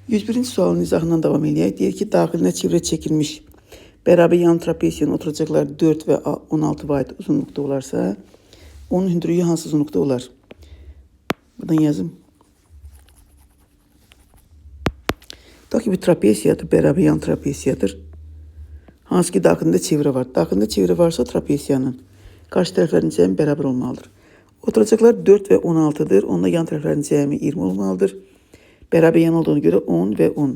101. Sualın izahından davam eləyək. Deyir ki, daxilinə çevrə çəkilmiş bərabər yan trapesiyanın oturacaqları 4 və 16 vahid uzunluqda olarsa, onun hündürlüyü hansı uzunluqda olar? Buradan yazım. Tutaq ki, bir trapesiyadır, bərabər yan trapesiyadır. Hansı ki, daxilində çevrə var. Daxilində çevrə varsa trapesiyanın qarşı tərəflərin cəmi bərabər olmalıdır. Oturacaqlar 4 və 16-dır. Onda yan tərəflərin cəmi 20 olmalıdır. Bərabər yan olduğuna görə 10 və 10.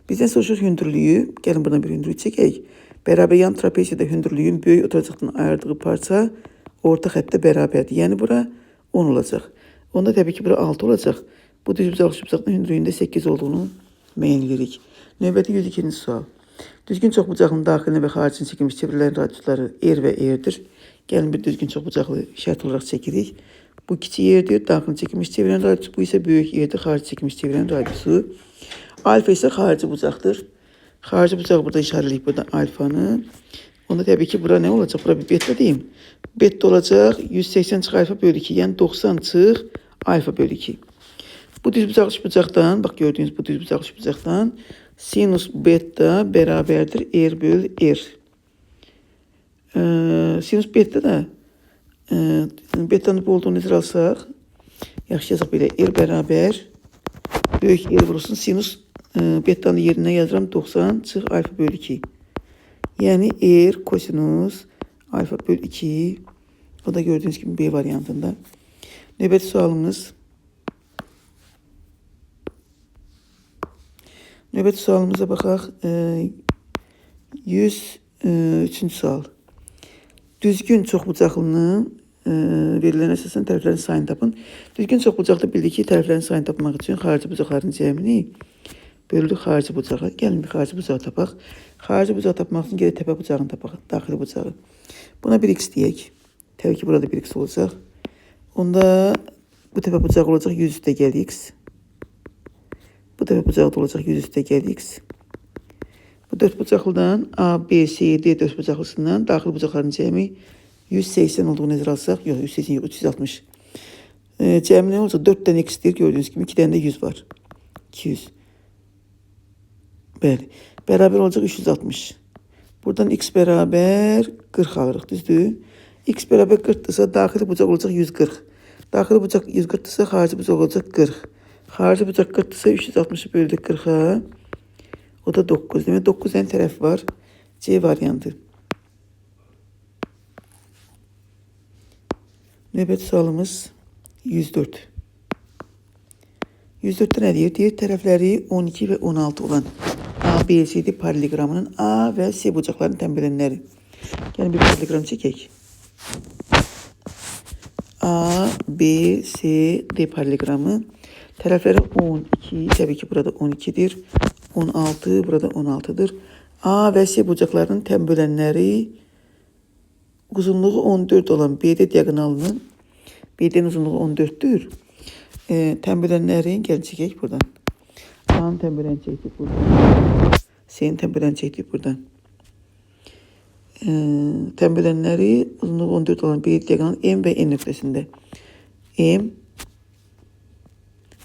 Bizdən soruşur hündürlüyü. Gəlin buradan bir hündürlük çəkək. Bərabər yan trapesiyada hündürlüyün böyük oturacaqdan ayırdığı parça orta xəttə bərabərdir. Yəni bura 10 olacaq. Onda təbii ki, bura 6 olacaq. Bu düzbucaqlı üçbucaqın hündürlüyündə 8 olduğunu müəyyən edirik. Növbəti 102-ci sual. Düzgün çoxbucaqlının daxilinə və xaricinə çəkilmiş çevrələrin radiusları R və R-dir. Gəlin bir düzgün çoxbucaqlı şərt olaraq çəkirik. Bu kiçik yerdir, daxilinə çəkilmiş çevrənin radiusu, bu isə böyük yerdir, xarici çəkilmiş çevrənin radiusu. Alfa isə xarici bucaqdır. Xarici bucaq burada işarə eləyib burada alfanı. Onda təbii ki, bura nə olacaq? Bura bir beta deyim. Beta olacaq 180 çıx alfa bölü 2, yəni 90 çıx alfa bölü 2. Bu düzbucaqlı üçbucaqdan, bax gördüyünüz bu düzbucaqlı üçbucaqdan sinus beta bərabərdir R bölü R. Sinus beta da betanın bu olduğunu nəzərə alsaq, yaxşı yazaq belə R bərabər böyük R vurulsun sinus betanın yerinə yazıram 90 çıx alfa bölü 2. Yəni R kosinus alfa bölü 2. O da gördüyünüz kimi B variantında. Növbəti sualımız. Növbəti sualımıza baxaq. 103-cü sual. Düzgün çoxbucaqlının verilən əsasən tərəflərin sayını tapın. Düzgün çoxbucaqda bildik ki, tərəflərin sayını tapmaq üçün xarici bucaqların cəmini bölürük xarici bucağa. Gəlin bir xarici bucağı tapaq. Xarici bucağı tapmaq üçün gələk təpə bucağını tapaq, daxili bucağı. Buna bir x deyək. Təbii ki, burada bir x olacaq. Onda bu təpə bucağı olacaq 100 üstə gəl x. Bu təpə bucağı da olacaq 100 üstə gəl x. Bu dörd bucaqlıdan A, B, C, D dörd bucaqlısından daxili bucaqların cəmi 180 olduğunu nəzərə alsaq, yox 180 yox, 360. Cəmi nə olacaq? 4 dənə x-dir, gördüyünüz kimi 2 dənə də 100 var. 200. Bəli. Bərabər olacaq 360. Buradan x bərabər 40 alırıq, düzdür? X bərabər 40-dırsa daxili bucaq olacaq 140. Daxili bucaq 140-dırsa xarici bucaq olacaq 40. Xarici bucaq 40-dırsa 360-ı böldük 40-a. O da 9. Demək 9 dənə tərəf var. C variantı. Növbəti sualımız 104. 104-də nə deyir? Deyir tərəfləri 12 və 16 olan A, B, C, D parallelegramının A və C bucaqlarının tənbələnləri. Gəlin bir parallelogram çəkək. A, B, C, D parallelegramı. Tərəfləri 12, təbii ki burada 12-dir. 16, burada 16-dır. A və C bucaqlarının tənbölənləri uzunluğu 14 olan BD diagonalının BD-nin uzunluğu 14-dür. Tənbölənlərin, gəlin çəkək buradan. A-nın tənböləni çəkdik buradan. C-nin tənböləni çəkdik buradan. Tənbölənləri uzunluğu 14 olan BD diagonalının M və N nöqtəsində. M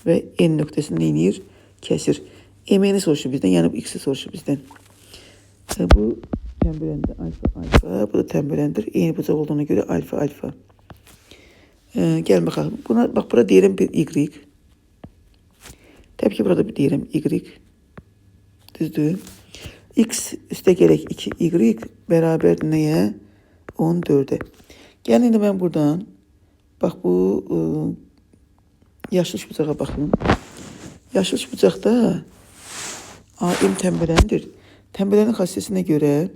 və N nöqtəsində inir, kəsir. M-ni soruşur bizdən, yəni bu X-i soruşur bizdən. Bu tənböləndir alfa, alfa. Bu da tənböləndir. Eyni bucaq olduğuna görə alfa, alfa. Gəlin baxaq. Buna, bax, bura deyirəm bir Y. Təbii ki, burada bir deyirəm Y. Düzdür. X üstə gələk 2Y bərabərdir nəyə? 14-ə. Gəlin indi mən buradan, bax bu yaşıl bucağa baxın. Yaşıl bucaqda AM tənbələndir. Tənbələnin xassəsinə görə,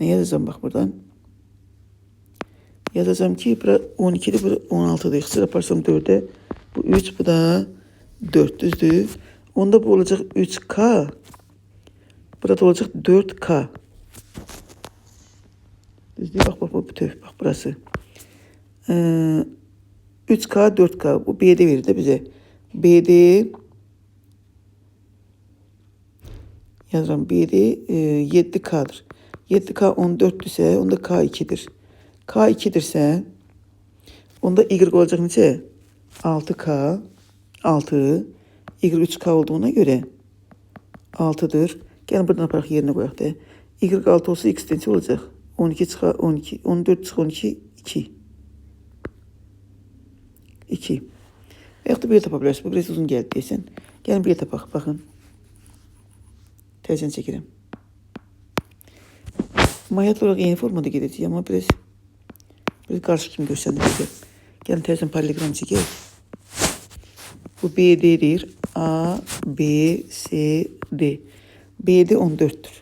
nə yazacağım bax buradan? Yazacağım ki, bura 12-dir, bura 16-dır. İxtisar aparsam 4-ə, bu 3, bu da 4, düzdür? Onda bu olacaq 3K, burada olacaq 4K. Düzdür? Bax, bax, bu bütöv, bax burası. 3K, 4K, bu BD verir də bizə. BD yazıram, BD 7K'dır. 7K 14'dürsə, onda K 2'dir. K 2'dirsə, onda Y olacaq neçə? 6K. 6. Y 3K olduğuna görə 6-dır. Gəlin buradan aparaq yerinə qoyaq da. Y 6 olsa X neçə olacaq? 12 çıxa 12, 14 çıx 12, 2. 2. Və yaxud da belə tapa bilərsiniz. Bu biraz uzun gəldi deyəsən. Gəlin belə tapaq. Baxın. Təzən çəkirəm. Mahiyyət olaraq eyni formada gedəcək, amma biraz qarışıq kimi göstərdi bizə. Gəlin təzən parallelogram çəkək. Bu BD deyir. A, B, C, D. BD 14'tür.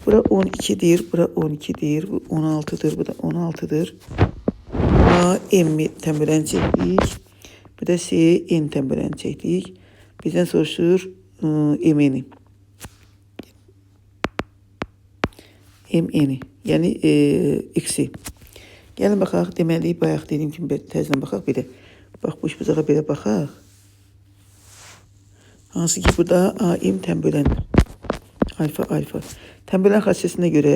Bura 12 deyir, bura 12 deyir, bu 16'dır, bu da 16'dır. A, M tənbələn çəkdik. Bu da C, N tənbələn çəkdik. Bizdən soruşur M-ni. M-ni, yəni X-i. Gəlin baxaq, deməli, bayaq dediyim kimi təzədən baxaq belə. Bax, bu üçbucağa belə baxaq. Hansı ki, burada A, M tənbələndir. Alfa, alfa. Tənbələn xassəsinə görə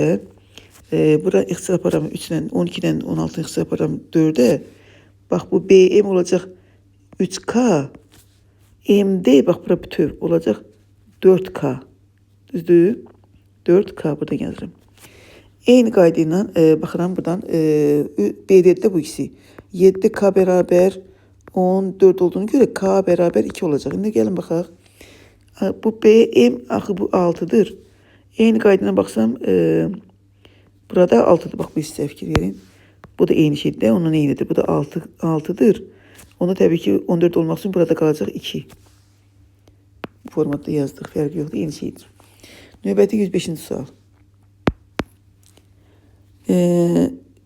bura ixtisar aparam 3 ilə 12 ilə 16 ixtisar aparam 4-ə. Bax, bu BM olacaq 3K. MD, bax, bura bütöv olacaq 4K. Düzdür? 4K buradan yazıram. Eyni qayda ilə baxıram buradan BD-də bu ikisi. 7K bərabər 14 olduğunu görə K bərabər 2 olacaq. İndi gəlin baxaq. Bu BM axı bu 6-dır. Eyni qayda ilə baxsam burada 6-dır. Bax bu hissə fikir verin. Bu da eyni şeydir. Onun eynidir. Bu da 6-dır. Onda təbii ki 14 olmaq üçün burada qalacaq 2. Bu formatda yazdıq. Fərqi yoxdur. Eyni şeydir. Növbəti 105-ci sual.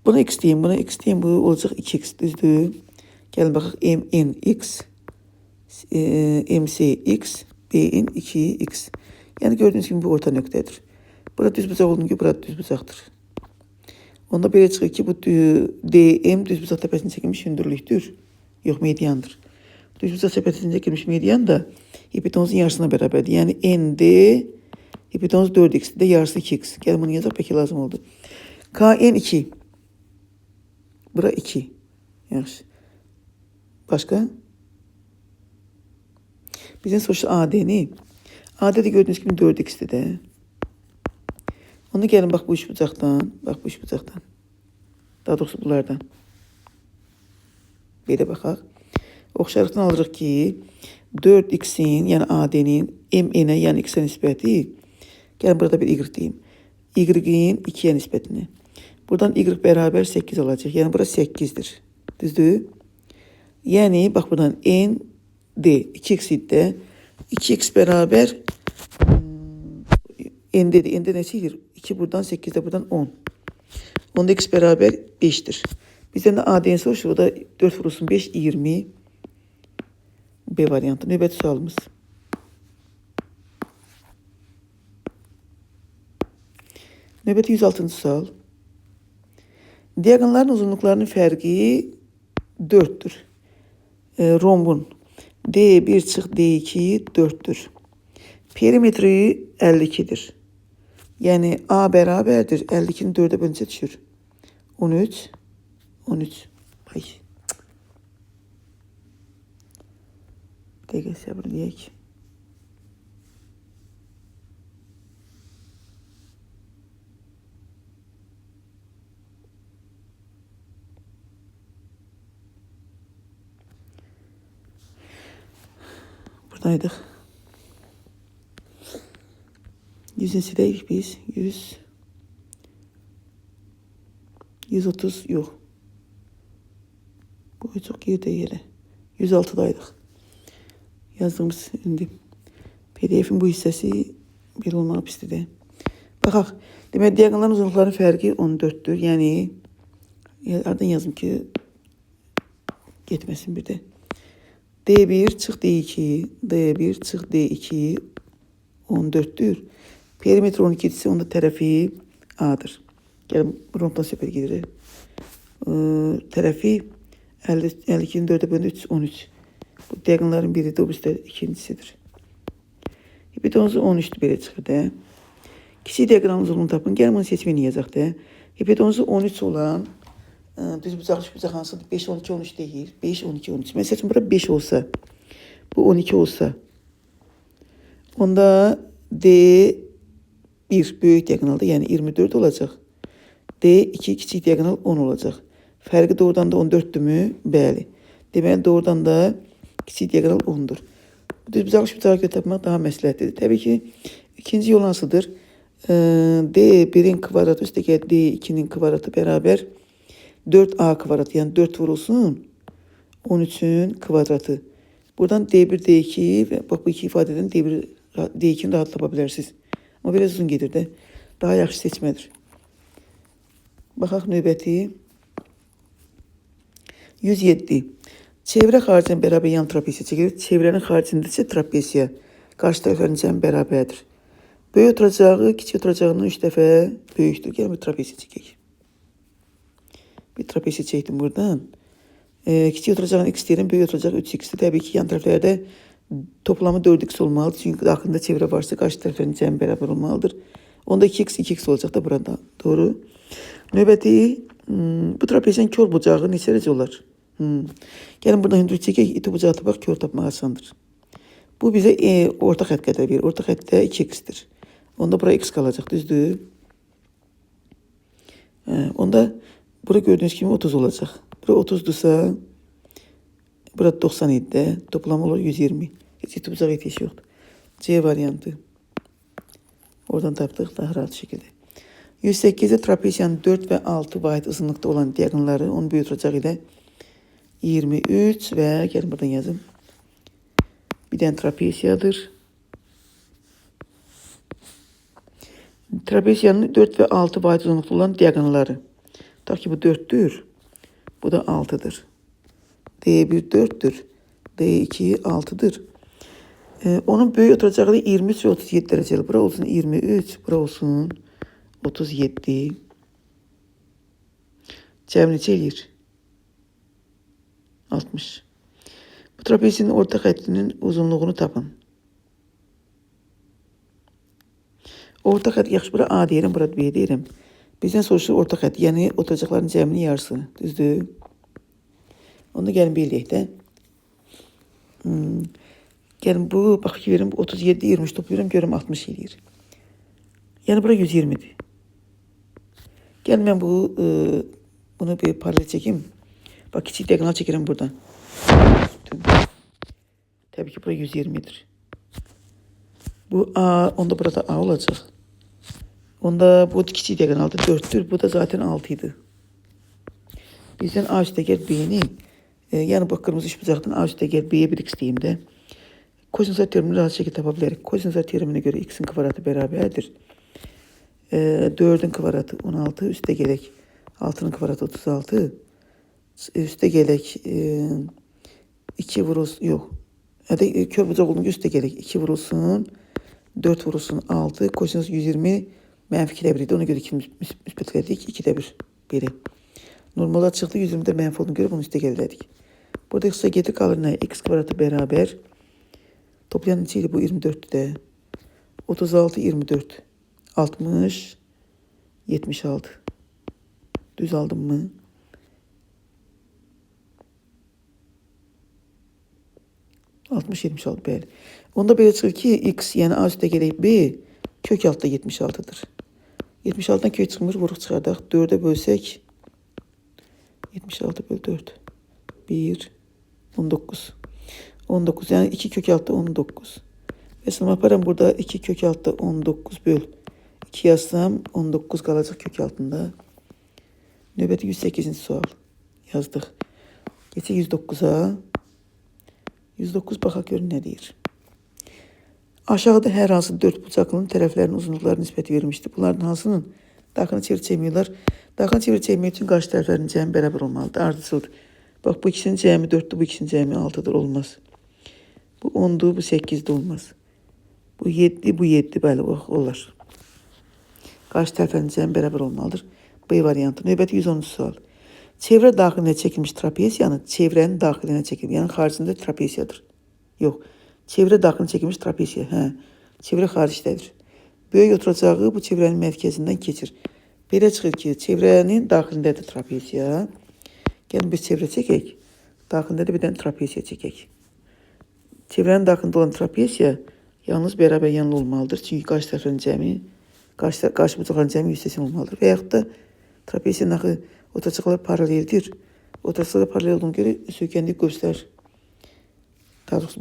Buna x deyim, buna x deyim. Bu olacaq 2x. Düzdür? Gəlin baxaq. MNX, MCX, BN 2x. Yəni gördüyünüz kimi bu orta nöqtədir. Burada düz bucaq olduğu kimi burada düz bucaqdır. Onda belə çıxır ki, bu DM düz bucaq təpəsində çəkilmiş hündürlükdür. Yox, mediandır. Düz bucaq təpəsində çəkilmiş median da hipotenuzun yarısına bərabərdir. Yəni ND hipotenuz 4x də yarısı 2x. Gəlin bunu yazaq, bəlkə lazım oldu. KN 2. Bura 2. Yaxşı. Başqa? Bizdən soruşur AD-ni. AD də gördüyünüz kimi 4x-dir də. Onu gəlin bax bu üç bucaqdan. Bax bu üç bucaqdan. Daha doğrusu bunlardan. Belə baxaq. Oxşarlıqdan alırıq ki 4x-in, yəni AD-nin MN-ə, yəni x-ə nisbəti. Gəlin burada bir y deyim. Y-in 2-yə nisbətini. Buradan y bərabər 8 olacaq. Yəni bura 8-dir. Düzdür? Yəni bax buradan N D 2x idi də. 2x bərabər N-dir. N-də nəsə edir? 2 buradan 8 də buradan 10. Onda x bərabər 5-dir. Bizdən də AD-ni soruşur. O da 4 vurulsun 5, 20. B variantı. Növbəti sualımız. Növbəti 106-cı sual. Diagonalların uzunluqlarının fərqi 4-dür. Rombun D1 çıx D2 4-dür. Perimetri 52-dir. Yəni A bərabərdir. 52-ni 4-ə bölüncə düşür. 13. 13. Ay. Bir dəqiqə səbir eləyək. Buradaydık. 100-cüdəyik biz. 100. 130 yox. Bu çox geridə yerə. 106-daydıq. Yazdığımız indi PDF-in bu hissəsi belə olmağı pisdir də. Baxaq. Demək, diagonalların uzunluqlarının fərqi 14-dür. Yəni, hardan yazım ki, getməsin bir də. D1 çıx D2, D1 çıx D2 14-dür. Perimetr 12-dirsə, onda tərəfi A-dır. Gəlin, rombdan söhbət gedir. Tərəfi 52-nin 4-ə bölündü 3, 13. Bu diagonalların biridir, o birisi də ikincisidir. Hipotenuzu 13-dür, belə çıxır da. Kiçik diagonalın uzunluğunu tapın. Gəlin, bunu seçməni yazaq da. Hipotenuzu 13 olan düz bucaq, üç bucaq hansıdır? 5, 12, 13 deyil. 5, 12, 13. Məsəl üçün, bura 5 olsa, Bu 12 olsa. Onda D1 böyük diagonalda, yəni 24 olacaq. D2 kiçik diagonal 10 olacaq. Fərqi doğrudan da 14-dürmü? Bəli. Deməli, doğrudan da kiçik diagonal 10-dur. Bu düzbucaqlı üçbucağa görə tapmaq daha məsləhətlidir. Təbii ki, ikinci yol hansıdır? D1-in kvadratı üstəgəl D2-nin kvadratı bərabər 4A kvadratı, yəni 4 vurulsun 13-ün kvadratı. Buradan D1, D2 və bax bu iki ifadədən D1, D2-ni rahat tapa bilərsiniz. Amma biraz uzun gedir də. Daha yaxşı seçmədir. Baxaq növbəti. 107. Çevrə xaricən bərabər yan trapesiya çəkilir. Çevrənin xaricindəsə trapesiya qarşı tərəflərin cəmi bərabərdir. Böyük oturacağı kiçik oturacağından 3 dəfə böyükdür. Gəlin bir trapesiya çəkək. Bir trapesiya çəkdim buradan. Kiçik oturacağını x deyirəm, böyük oturacaq 3x-dir. Təbii ki, yan tərəflərdə toplamı 4x olmalıdır. Çünki daxilində çevrə varsa qarşı tərəflərin cəmi bərabər olmalıdır. Onda 2x, 2x olacaq da burada. Doğru. Növbəti, bu trapesiyanın kör bucağı neçə dərəcə olar? Gəlin buradan hündür çəkək, iti bucağı tapaq, kör tapmaq asandır. Bu bizə orta xətt qədər verir. Orta xəttdə 2x-dir. Onda bura x qalacaq, düzdür? Onda bura gördüyünüz kimi 30 olacaq. Bura 30-dursa, bura 90 idi də. Toplam olur 120. Heç iti bucağa ehtiyac yoxdur. C variantı. Oradan tapdıq daha rahat şekilde. 108'de trapesiyanın 4 və 6 vahid uzunluqda olan diagonalları onu böyük oturacaq ilə 23 və gəlin buradan yazım. Bir dənə trapesiyadır. Trapesiyanın 4 və 6 vahid uzunluqda olan diagonalları. Tutaq ki bu 4'dür. Bu da 6'dır. D1 4'dür. D2 6'dır. Onun böyük oturacağı da 23 və 37 dərəcəli. Bura olsun 23, bura olsun 37. Cəmi neçə eləyir? 60. Bu trapeziyanın orta xəttinin uzunluğunu tapın. Orta xətt, yaxşı, bura A deyirəm, bura B deyirəm. Bizdən soruşur orta xətt, yəni oturacaqların cəminin yarısı. Düzdür? Onda gəlin bir eləyək də. Gəlin bu, bax ki, verim, 37, 23 toplayıram, görüm 60 eləyir. Yəni bura 120-dir. Gəlin mən bunu bir paralel çəkim. Bax, kiçik diagonal çəkirəm buradan. Təbii ki, bura 120-dir. Bu A, onda burada A olacaq. Onda bu kiçik diagonalda 4'tür. Bu da zaten 6 idi. Bizdən A üstəgəl B'ni, yəni bu qırmızı üçbucaqdan A üstəgəl B'yə bir x deyim də. Kosinuslar teoremini rahat şəkildə tapa bilərik. Kosinuslar teoreminə görə x'in kvadratı bərabərdir. 4'ün kvadratı 16, üstə gələk 6'nın kvadratı 36, üstə gələk 2 vurulsun, yox. Hədə kör bucaq olduğuna görə üstə gələk 2 vurulsun, 4 vurulsun 6, kosinus 120 mənfi 2-də 1 idi. Ona görə 2 müsbətlədik, 2-də 1 belə. Normalda çıxdı, 120-də mənfi olduğuna görə bunu üstə gəldik. Burada x-a gedir, qalır nə? X kvadratı bərabər. Toplayan neçə idi bu? 24-dür də. 36, 24, 60, 76. Düz aldım mı? 60, 76, bəli. Onda belə çıxır ki, x, yəni A üstə gələk B, kök altda 76-dır. 76-dan kök çıxmır, vuruq çıxardaq. 4-ə bölsək, 76 böl 4, 1, 19. 19, yəni 2 kök altda 19. Məsələn, aparam burada 2 kök altda 19 böl 2 yazsam, 19 qalacaq kök altında. Növbəti 108-ci sual yazdıq. Keçək 109-a. 109 baxaq görün nə deyir. Aşağıda hər hansı 4 bucaqlının tərəflərinin uzunluqları nisbəti verilmişdir. Bunlardan hansının daxilini çevir çəkmiyorlar. Daxilini çevir çəkmək üçün qarşı tərəflərin cəmi bərabər olmalıdır. Ardıcıldır. Bax bu ikisinin cəmi 4-dür, bu ikisinin cəmi 6-dır. Olmaz. Bu 10-dur, bu 8-dir, olmaz. Bu 7, bu 7, bəli, bax, olar. Qarşı tərəflərin cəmi bərabər olmalıdır. B variantı. Növbəti 110-cu sual. Çevrə daxilinə çəkilmiş trapesiyanı çevrənin daxilinə çəkilmiş, yəni xaricində trapesiyadır. Yox, çevrə daxilinə çəkilmiş trapesiya, hə, çevrə xaricdədir. Böyük oturacağı bu çevrənin mərkəzindən keçir. Belə çıxır ki, çevrənin daxilindədir trapesiya. Gəlin bir çevrə çəkək. Daxilində də bir dənə trapesiya çəkək. Çevrənin daxilində olan trapesiya yalnız bərabər yanlı olmalıdır. Çünki qarşı tərəflərin cəmi, qarşı bucaqların cəmi 180 olmalıdır. Və yaxud da trapesiyanın axı oturacaqlar paraleldir. Oturacaqlar paralel olduğuna görə söykəndiyi qövslər, daha doğrusu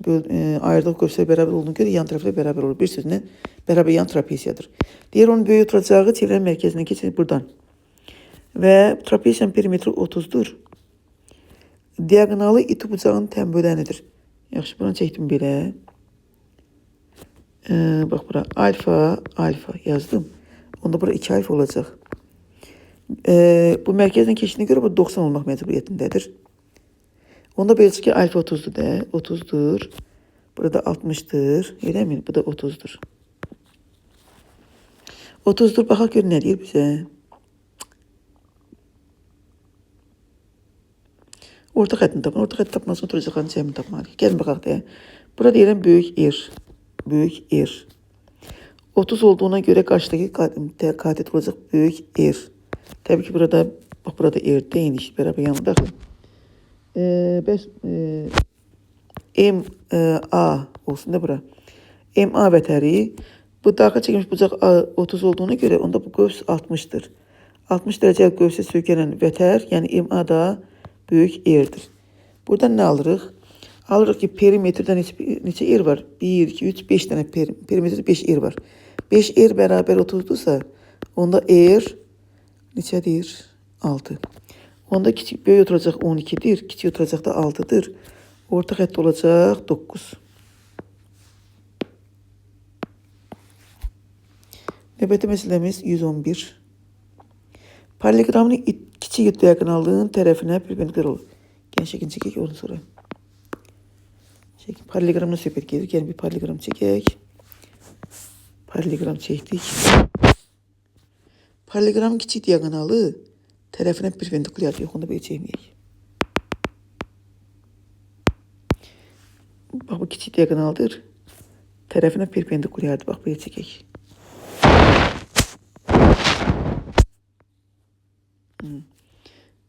ayırdığı qövslər bərabər olduğuna görə yan tərəflər bərabər olur. Bir sözlə bərabər yan trapesiyadır. Deyir onun böyük oturacağı çevrənin mərkəzindən keçir buradan. Və trapesiyanın perimetri 30'dur. Diagonalı iti bucağın tənbölənidir. Yaxşı, bunu çəkdim belə. Bax bura alfa, alfa yazdım. Onda bura 2 alfa olacaq. Bu mərkəzdən keçdiyinə görə bu 90 olmaq məcburiyyətindədir. Onda belə ki, alfa 30'dur da. 30'dur. Burada 60'dır. Elə mi? Bu da 30'dur. 30'dur. Baxaq gör nə deyir bizə. Orta xəttini tapın. Orta xətti tapmaq üçün oturacaqların cəmini tapmalıyıq. Gəlin baxaq deyə. Burada deyirəm böyük R. Böyük R. 30 olduğuna görə qarşıdakı katet olacaq böyük R. Təbii ki, burada, bax, burada R deyil, işte, bərabər yanında. Bəs M, A olsun da bura. M, A vətəri. Bu daxil çəkilmiş bucaq A 30 olduğuna görə onda bu qövs 60'dır. 60 dərəcə qövsə söykənən vətər, yəni M, A da böyük R-dir. Buradan nə alırıq? Alırıq ki, perimetrdə neçə R var? 1, 2, 3, 5 dənə perimetrdə 5 R var. 5 R bərabər 30'dursa, onda R neçədir? 6. Onda kiçik, böyük oturacaq 12'dir, kiçik oturacaq da 6'dır. Orta xətt olacaq 9. Növbəti məsələmiz 111. Parallelegramın kiçik diagonalının tərəfinə perpendikular olur. Gəlin şəklini çəkək, ondan sonra. Şəkil, parallelegramla söhbət gedir. Gəlin bir parallelogram çəkək. Parallelogram çəkdik. Parallelegramın kiçik diagonalı tərəfinə perpendikular. Yox, onu da belə çəkməyək. Bax, bu kiçik diagonaldır. Tərəfinə perpendikulyardır. Bax, belə çəkək.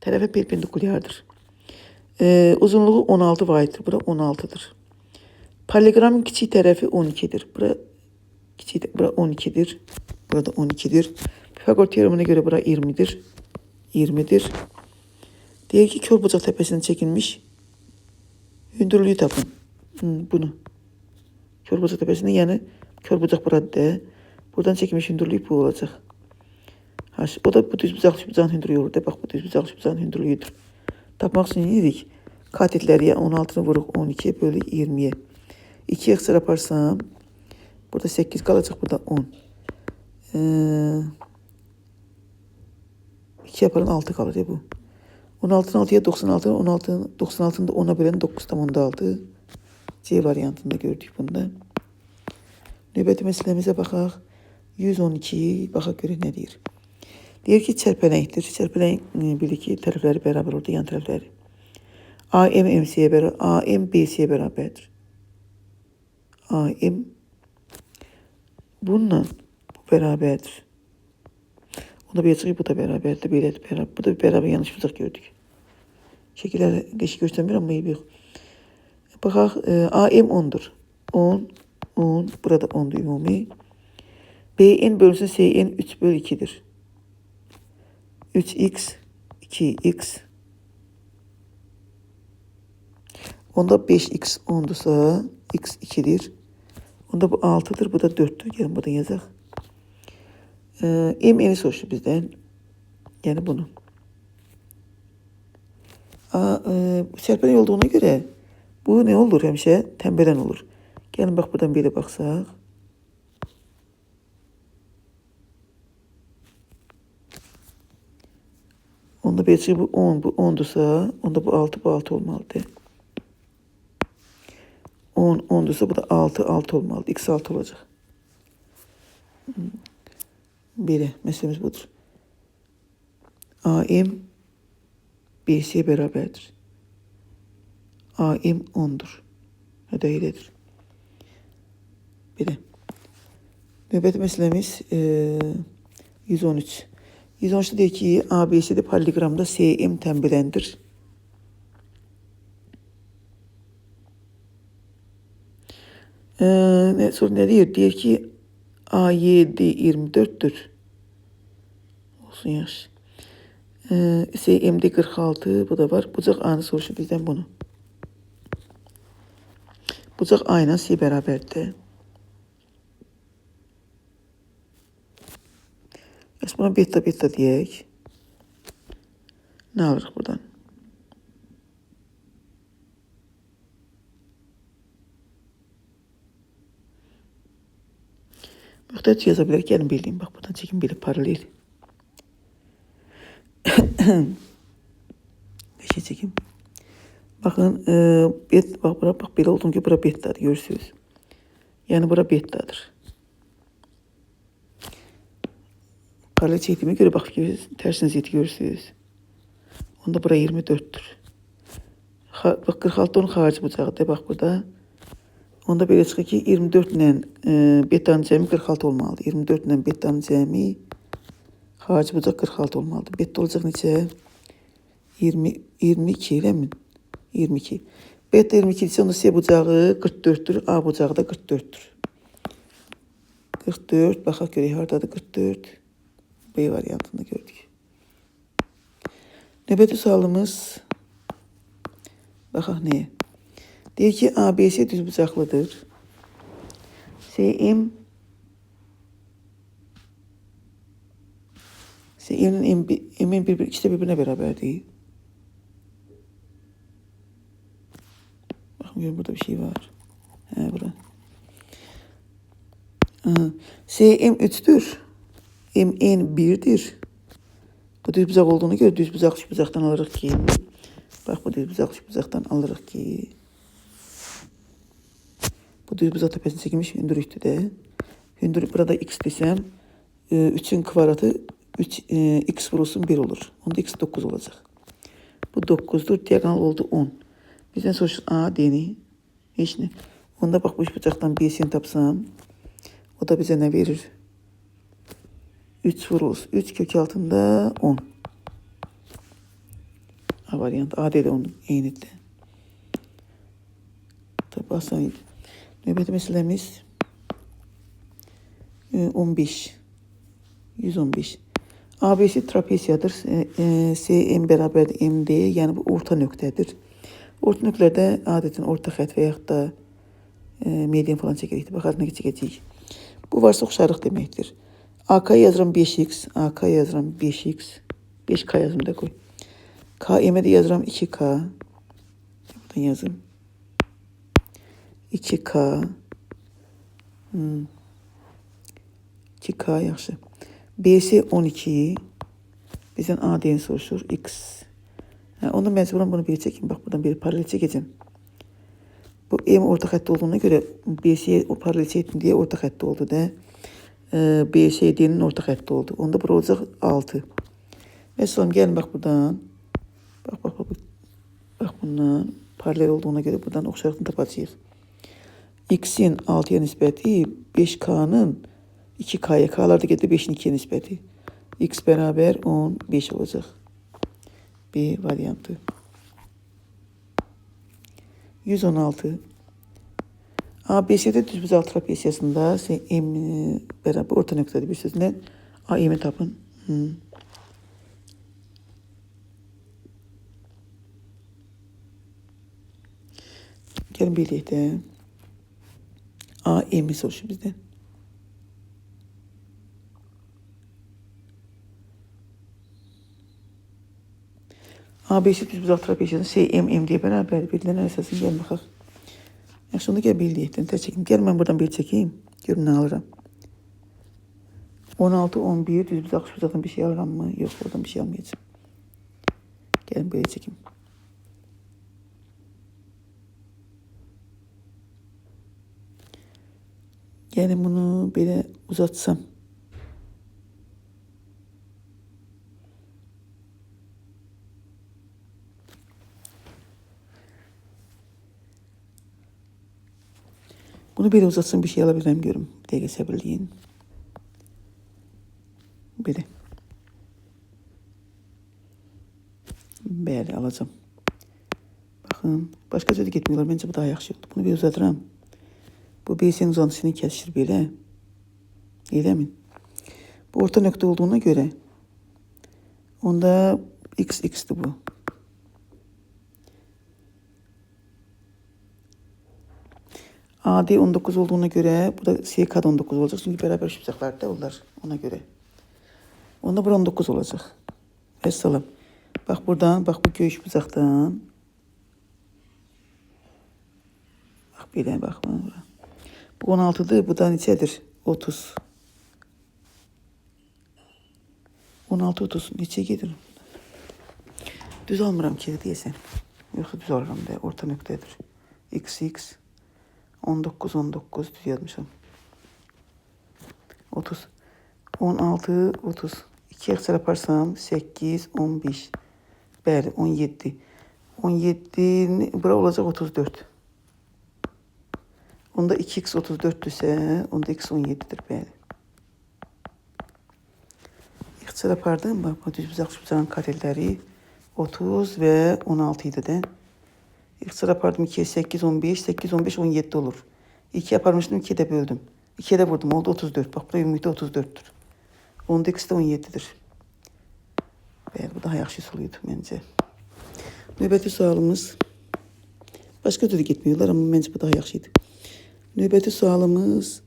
Tərəfə perpendikulyardır. Uzunluğu 16 vahiddir. Bura 16'dır. Parallelegramın kiçik tərəfi 12'dir. Bura kiçik, bura 12'dir. Burada 12'dir. Pifagor teoremine göre bura 20'dir. 20'dir. Deyir ki, kör bucaq təpəsindən çəkilmiş hündürlüyü tapın. Bunu. Kör bucaq təpəsindən, yəni kör bucaq buradır. Buradan çəkilmiş hündürlük bu olacaq. Ha, o da bu düz bucaqlı bucağın hündürlüyü olur. Bax, bu düz bucaqlı bucağın hündürlüyüdür. Tapmaq üçün nə edirik? Katetləri 16-nı vuruq 12 bölü 20-yə. 2-yə ixtisar aparsam, burada 8 qalacaq, burada 10. 2 yaparan 6 qalır ya bu. 16-nı 6-ya 96, 96-nı da 10-a bölən 9,6. C variantında gördük bunda. Növbəti məsələmizə baxaq. 112, baxaq görək nə deyir. Deyir ki, çərpələngdir. Çərpələng bilir ki, tərəfləri bərabər orada, yan tərəfləri. AM MC-yə bərabər, AM BC-yə bərabərdir. AM bununla bu bərabərdir. Onda bir çıxır, bu da bərabərdir, belədir, bərabər. Bu da bir bərabər yanlış bucaq gördük. Şəkillər qəşəng göstərmir, amma eybi yox. Baxaq, AM 10'dur. 10, 10, burada 10'dur ümumi. BN bölünsün SN 3 bölü 2'dir. 3x, 2x. Onda 5x 10'dursa x 2'dir. Onda bu 6'dır, bu da 4'tür. Gəlin buradan yazaq. M N'i soruştu bizdən. Yəni bunu. Çərpələn olduğuna görə bu nə olur həmişə? Tənbələn olur. Gəlin bax buradan belə baxsaq. Onda belə çıxır, bu 10, bu 10'dursa, onda bu 6, bu 6 olmalıdır. 10, 10'dursa bu da 6, 6 olmalıdır. X 6 olacaq. Belə, məsələmiz budur. AM BC bərabərdir. AM 10'dur. Hə də elədir. Belə. Növbəti məsələmiz 113. 113'də deyir ki, ABCD parallelegramda SM tənbələndir. Sonra nə deyir? Deyir ki, AYD 24-dür. Olsun yaxşı. SMD 46, bu da var. Bucaq A-nı soruşur bizdən bunu. Bucaq A ilə C bərabərdir. Bəs buna beta beta deyək. Nə alırıq buradan? Bax, da yaza bilərik. Gəlin bileyim. Bax, buradan çəkin belə paralel. Beşə çəkim. Baxın, bax, bura, bax, belə olduğunu ki, bura betadır, görürsünüz. Yəni, bura betadır. Paralel çəkdiyimə görə, bax, tərsini zeti görürsünüz. Onda bura 24-dür. Bax, 46 onun xarici bucağıdır, bax, burada. Onda belə çıxır ki, 24 ilə betanın cəmi 46 olmalıdır. 24 ilə betanın cəmi xarici bucaq 46 olmalıdır. Beta olacaq neçə? 22, eləmi? 22. Beta 22 isə onda C bucağı 44-dür, A bucağı da 44-dür. 44, baxaq görək hardadır 44. B variantını gördük. Növbəti sualımız, baxaq nəyə? Deyir ki, ABC düz bucaqlıdır. CM'nin M'in bir, ikisi de birbirine beraber değil. Bakın görün, burada bir şey var. He, bura. CM 3'tür. MN 1'dir. Bu düz bucaq olduğuna göre düz bucaq üç bucaqdan alırıq ki. Bax, bu düz bucaq üç bucaqdan alırıq ki. Bu düz bucaq təpəsini çəkilmiş hündürlükdür də. Hündür, burada x desəm, 3'ün kvadratı 3, x vurulsun 1 olur. Onda x 9 olacaq. Bu 9'dur. Diagonal oldu 10. Bizdən soruşur A, D-ni. Heç nə. Onda bax, bu üç bucaqdan B-sini tapsam, o da bizə nə verir? 3 vurulsun. 3 kök altında 10. A variantı. A, D də onun eynidir. Tabi asan idi. Növbəti məsələmiz 15. 115. ABC trapesiyadır. SM bərabərdir MD. Yəni bu orta nöqtədir. Orta nöqtələrdə adətən orta xətt və yaxud da median falan çəkirik. Baxaq nə çəkəcəyik. Bu varsa oxşarlıq deməkdir. AK yazıram 5x. AK yazıram 5x. 5K yazım da koy. KM'e de yazıram 2K. Buradan yazım. 2K. 2K yaxşı. BC 12. Bizdən AD'ni soruşur. X. Onda məcburam bunu bir çəkeyim. Bax, buradan bir paralel çəkəcəm. Bu M orta xətti olduğuna görə BC o paralel çəkdim deyə orta xətti oldu da. BCD'nin orta xətti oldu. Onda bura olacaq 6. Məsələn, gəlin bax buradan. Bax, bax, bax. Bax bundan paralel olduğuna görə buradan oxşarlığını tapacağıq. X'in 6'ya nisbəti 5K'nın 2K'ya. K'lar da gedir 5'in 2'ye nisbəti. X beraber 15 olacaq. B variantı. 116. ABCD düzbucaqlı trapesiyasında M beraber orta nöqtədə bir sözlə AM'i tapın. Gəlin birlikdə. AM'i soruşur bizdən. ABC düzbucaqlı trapesiyasında CMM deyə bərabərdir. Birilən əsasını gəlin baxaq. Yaxşı, onu gəl birlikdə. Tər çəkim. Gəl mən buradan bir çəkeyim. Görüm nə alıram. 16, 11 düzbucaq, üçbucaqdan bir şey alıram mı? Yox, oradan bir şey almayacağım. Gəlin belə çəkim. Gəlin bunu belə uzatsam. Bunu belə uzatsam bir şey ala bilirəm görüm. Bir dəqiqə səbir eləyin. Belə. Bəli, alacağım. Baxın, başqa cür də getmiyorlar. Məncə bu daha yaxşı oldu. Bunu bir uzadıram. Bu BC-nin uzantısını kəsişir belə. Eləmi? Bu orta nöqtə olduğuna görə onda x x-dir bu. AD 19 olduğuna göre bu da SK da 19 olacak. Çünkü beraber üçbucaklar da onlar ona göre. Onda bura 19 olacak. Vəssalam. Bax buradan, bax bu göy üçbucaqdan. Bax belə, bax bura. Bu 16-dır, bu da neçədir? 30. 16, 30. Neçə gedir? Düz almıram ki, deyəsən. Yoxsa düz alıram da, orta nöqtədir. X, X. 19, 19 düz yazmışam. 30. 16, 30. 2 ixtisar aparsam 8, 15. Bəli, 17. 17, bura olacaq 34. Onda 2x 34-dürsə, onda x 17-dir, bəli. İxtisar apardım. Bax, bu düzbucaq üçbucağın katetləri 30 və 16 idi də. İxtisar apardım 2'ye 8, 15, 8, 15, 17 olur. 2 aparmışdım, 2'ye də böldüm. 2'ye də vurdum, oldu 34. Bax, bura ümumilikdə 34-dür. Onda x də 17-dir. Bəli, bu daha yaxşı üsul idi məncə. Növbəti sualımız. Başqa cür getmiyorlar, amma məncə bu daha yaxşı idi. Növbəti sualımız.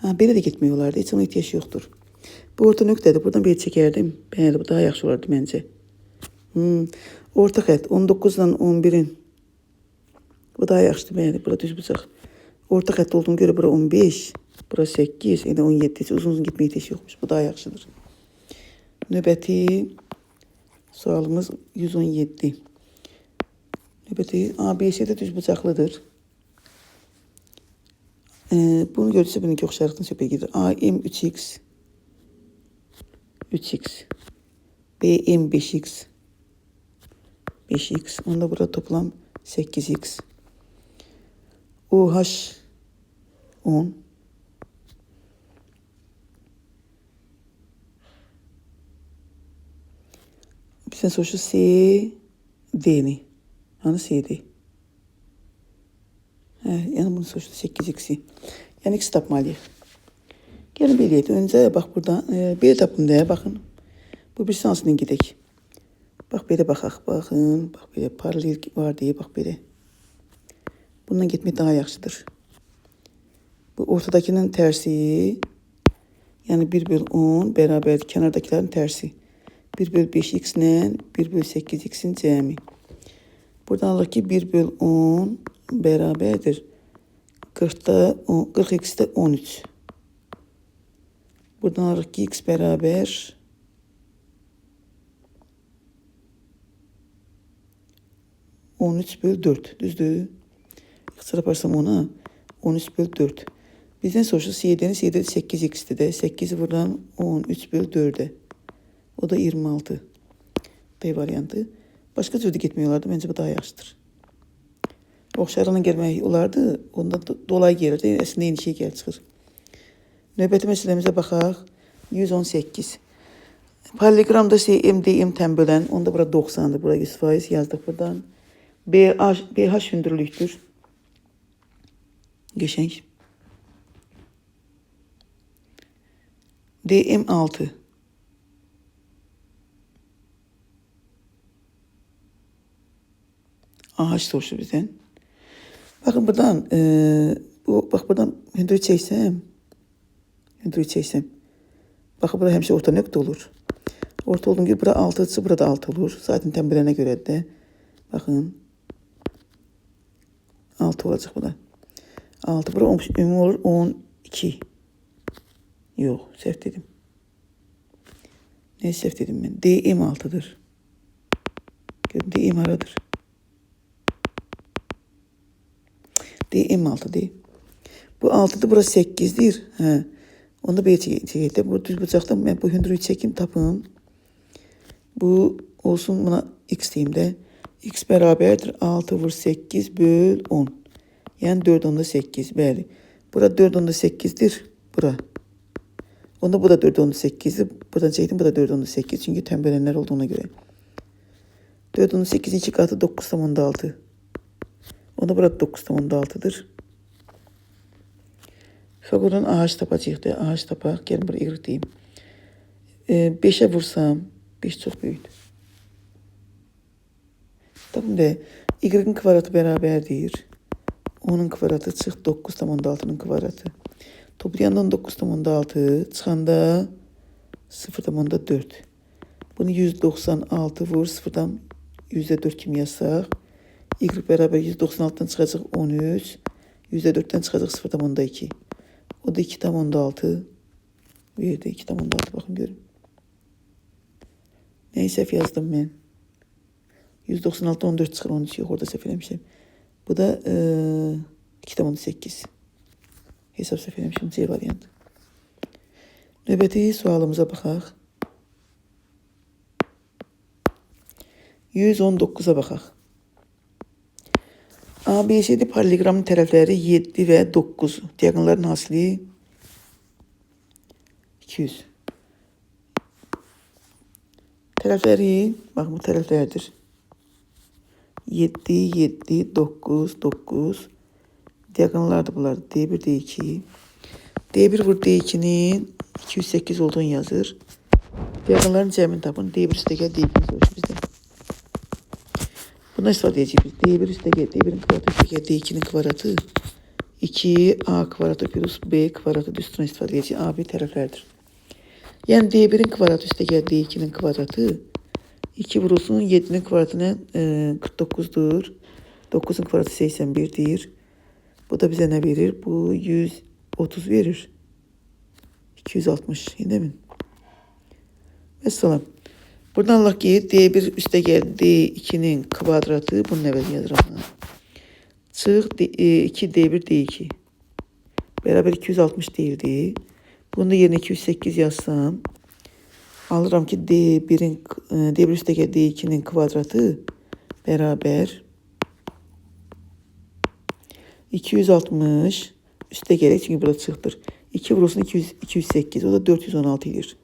Ha, belə də getmiyorlardı, heç ona ehtiyac yoxdur. Bu orta nöqtədir, buradan bir çəkərdim. Bəli, bu daha yaxşı olardı məncə. Orta xətt 19 ilə 11-in. Bu daha yaxşıdır, bəli, bura düz bucaq. Orta xətt olduğuna görə bura 15, bura 8, elə 17. Heç uzun-uzun getməyə ehtiyac yoxmuş. Bu daha yaxşıdır. Növbəti sualımız 117. Növbəti ABC-də düz bucaqlıdır. Bunu gördüksə bununki oxşarlıqdan söhbət gedir. AM 3x 3x BM 5x 5x. Onda burada toplam 8x. OH 10. Bizdən soruşur CD-ni. Hani CD? Hə, yəni bunu soruşdu 8x-i. Yəni x tapmalıyıq. Gəlin belə eləyək. Öncə bax buradan belə tapın deyə baxın. Bu bir hansından gedək. Bax belə baxaq. Baxın, bax belə paralel var deyə bax belə. Bundan getmək daha yaxşıdır. Bu ortadakinin tərsi, yəni 1 böl 10 bərabərdir kənardakıların tərsi. 1 böl 5x ilə 1 böl 8x-in cəmi. Buradan alırıq ki 1 böl 10 bərabərdir 40x-də 13. Buradan alırıq ki x bərabər 13 böl 4. Düzdür? İxtisar aparsam ona 13 böl 4. Bizdən soruşur CD-ni, CD 8x-dir də. 8 vururam 13 böl 4'e. O da 26. D variantı. Başqa cür də getmək olardı. Məncə bu daha yaxşıdır. Oxşarına gəlmək olardı. Onda dolay gəlirdi. Əslində eyni şey gəlir çıxır. Növbəti məsələmizə baxaq. 118. Parallelegramda CM, DM tən bölən. Onda bura 90-dır. Bura 100% yazdıq buradan. BH hündürlükdür. Qəşəng. DM 6. AH soruşur bizdən. Baxın buradan, bax buradan hündürü çəksəm, hündürü çəksəm. Baxın bura həmişə orta nöqtə olur. Orta olduğum gibi bura 6-dırsa burada 6 olur. Zaten tən bölənə görə də. Baxın. 6 olacaq bu da. 6 bura ümumi olur 12. Yox, səhv dedim. Ne səhv dedim mən? DM 6-dır. Görün, DM haradır? DM 6-dır. Bu 6-dır, burası 8-dir. Hə. Onda belə çəkək də. Bu düz bucaqda mən bu hündürlüyü çəkim, tapım. Bu olsun buna x deyim də. X bərabərdir 6 vur 8 böl 10. Yəni 4,8. Bəli. Bura 4,8-dir. Bura. Onda bu da 4,8-dir. Buradan çəkdim, bu da 4,8. Çünki tən bölənlər olduğuna görə. 4,8'in 2 katı 9,6. Onda burada 9,6'dır. Pifagordan AH tapacağıq da. AH tapaq. Gəlin bura Y deyim. 5'e vursam 5 çox böyükdür. Tapın da Y-in kvadratı bərabərdir. 10'un kvadratı çıx 9,6'nın kvadratı. Toplayanda 19,6 çıxanda 0,4. Bunu 196 vur 0,4 kimi yazsaq. Y bərabər 196'dan çıxacaq 13. %4'ten çıxacaq 0,2. O da 2,6 verdi. 2,6 baxın görün. Nəyi səhv yazdım mən? 196 14 çıxır 13 yox orada səhv eləmişəm. Bu da 2,8. Hesab səhv eləmişim. C variantı. Növbəti sualımıza baxaq. 119'a baxaq. ABCD paralleloqramın tərəfləri 7 və 9. Diagonalların hasili 200. Tərəfləri, baxın bu tərəflərdir. 7, 7, 9, 9. Diagonallar da bunlar. D1, D2. D1 vur D2'nin 208 olduğunu yazır. Diagonalların cəmini tapın. D1 üstəgəl D2 soruşur bizdən. Bundan istifadə edəcəyik biz. D1 üstəgəl D1'in kvadratı üstəgəl D2'nin kvadratı 2A kvadratı plus B kvadratı düsturuna istifadə edəcəyik. A, B tərəflərdir. Yəni D1'in kvadratı üstəgəl D2'nin kvadratı 2 vurulsun 7'nin kvadratı 49'dur. 9'un kvadratı 81'dir. Bu da bize ne verir? Bu 130 verir. 260 değil mi? Mesela buradan Allah ki D1 üstəgəl D2'nin kvadratı bunun əvəzini yazıram. Çıx 2 D1 D2 beraber 260 değildi. Bunu da yerine 208 yazsam alıram ki D1'in D1 üstəgəl D2'nin kvadratı beraber 260 üstə gələk çünki burada çıxdır. 2 vurulsun 208 o da 416 edir.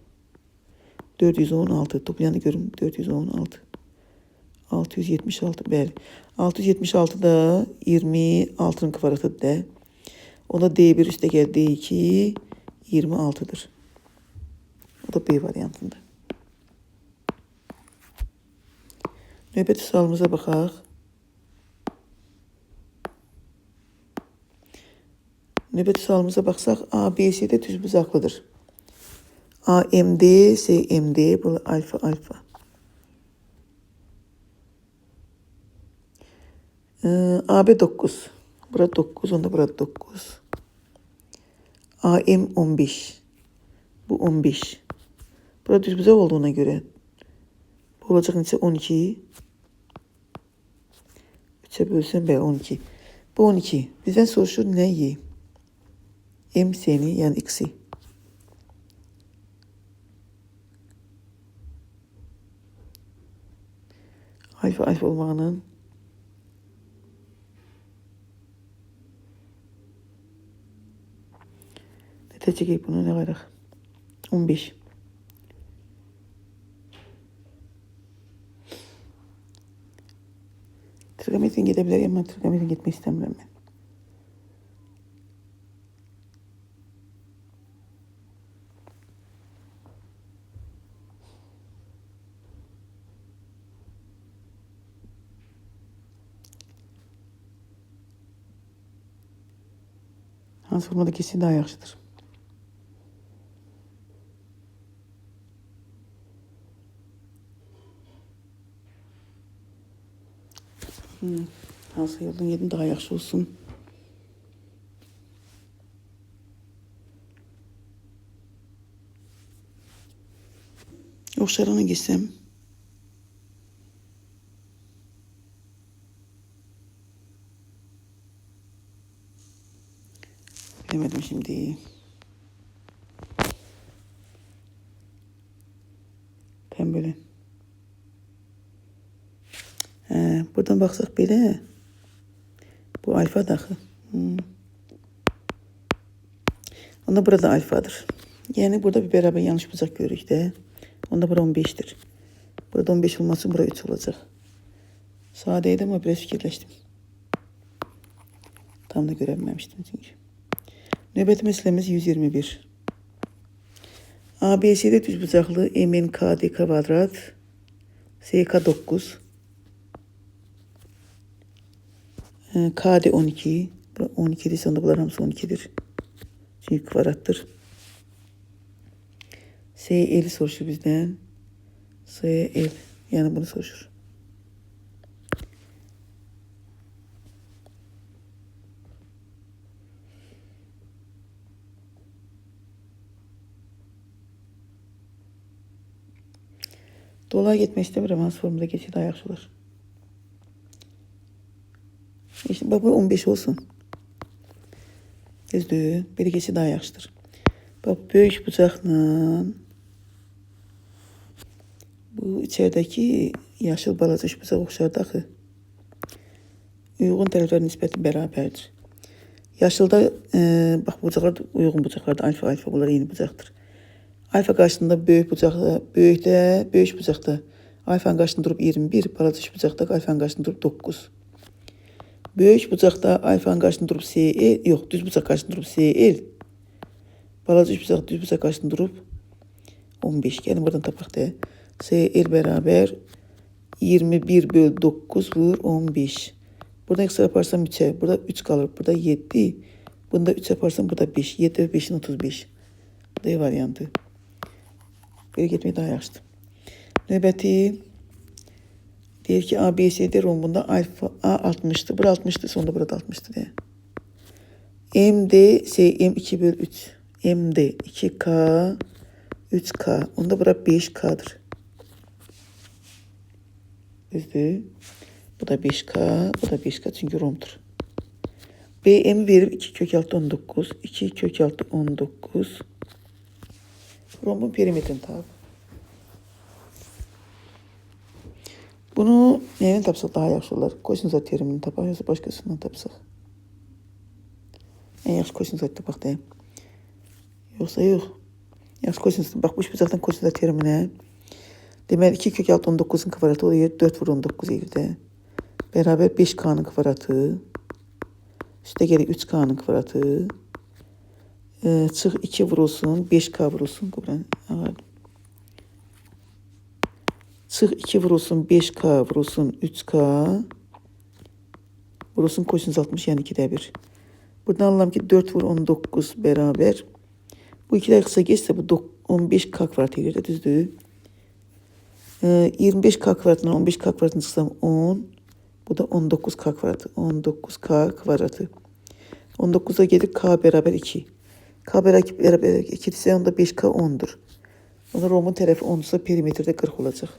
416 toplayanda görüm 416. 676 bəli. 676 da 26'nın kvadratıdır da. O da D1 üstəgəl D2 26'dır. O da B variantında. Növbəti sualımıza baxaq. Növbəti sualımıza baxsaq A, B, C də düzbucaqlıdır. AMD, CMD, bu alfa, alfa. AB 9. Burada 9, onda burada 9. AM 15. Bu 15. Burada düzbucaq olduğuna göre bu olacaq neçə? 12. 3'e bölsəm bəli 12. Bu 12. Bizdən soruşur nəyi? MC'ni yəni X'i. Alfa alfa olmağının nə çəkək bunu nə qaraq? 15. Trigonometrdən gedə bilər, amma trigonometrdən getmək istəmirəm mən. Hansı formada keçsə daha yaxşıdır. Hansı yoldan gedim daha yaxşı olsun. Yoxsa gitsem. Bilemedim şimdi. Tam böyle. Buradan baxsaq belə. Bu alfa daxı. Onda burada alfadır. Yəni burada bir beraber yanlış bucaq görürük də. Onda bura 15'dir. Burada 15 olması bura 3 olacaq. Sadeydi ama biraz fikirləşdim. Tam da görə bilməmişdim çünki. Növbəti məsələmiz 121. ABCD düzbucaqlı MNKD kvadrat SK 9 KD 12. 12'dir. Onda bunlar hamısı 12'dir. Çünki kvadratdır. SL soruşur bizdən. SL. Yəni bunu soruşur. Dolay getmək istəmirəm. Hansı formda keçir daha yaxşı olar. İşte, bax, bu 15 olsun. Düzdür. Belə keçir daha yaxşıdır. Bax, böyük bucaqla bu içəridəki yaşıl balaca bucaq oxşardır axı. Uyğun tərəflər nisbəti bərabərdir. Yaşılda, bax, bucaqlar uyğun bucaqlardır. Alfa, alfa, bunlar eyni bucaqdır. Alfa qarşısında böyük bucaqda, böyük bucaqda alfanın qarşısında durub 21, balaca bucaqda alfanın qarşısında durub 9. Böyük bucaqda alfanın qarşısında durub SL, yox, düz bucaq qarşısında durub SL. Balaca bucaq düz bucaq qarşısında durub 15. Gəlin buradan tapaq da. SL bərabər 21 böl 9 vur 15. Buradan ixtisar yaparsam 3'e. Burada 3 kalır. Burada 7. Bunda 3 yaparsam burada 5. 7 ve 5'in 35. D variantı. Belə getmək daha yaxşıdır. Növbəti deyir ki ABCD rombunda alfa A 60'dır. Bura 60'dır. Sonda burada 60'dır deyə. MD M 2 böl 3. MD 2K 3K. Onda bura 5K'dır. Düzdür. Bu da 5K. Bu da 5K çünkü rombdur. BM verib 2 kök altı 19. 2 kök altı 19. Rombun perimetrini tap. Bunu neyden tapsaq daha yaxşı olar? Kosinus terimini tapaq, yoxsa başqasından tapsaq? Ən yaxşı kosinus tapaq deyə. Yoxsa yox. Yaxşı kosinus. Bax, bu bucaqdan kosinus teriminə. Deməli, 2 kök altı 19'un kvadratı oluyor. 4 vur 19 eləyir də. Beraber 5K'nın kvadratı. Üstə gəlir 3K'nın kvadratı. Çıx 2 vurulsun, 5K vurulsun. Çıx 2 vurulsun, 5K vurulsun, 3K vurulsun, kosinus 60, yəni 2'də 1. Buradan alıram ki 4 vur 19 beraber. Bu 2'də qısa geçsə bu 15K kvadrat eləyir də, düzdür? 25K kvadratından 15K kvadratını çıxsam 10. Bu da 19K kvadratı. 19K kvadratı. 19'a gelir K beraber 2. K beraber 2 ise onda 5K 10'dur. Onda rombun tərəfi 10'sa perimetrdə 40 olacaq.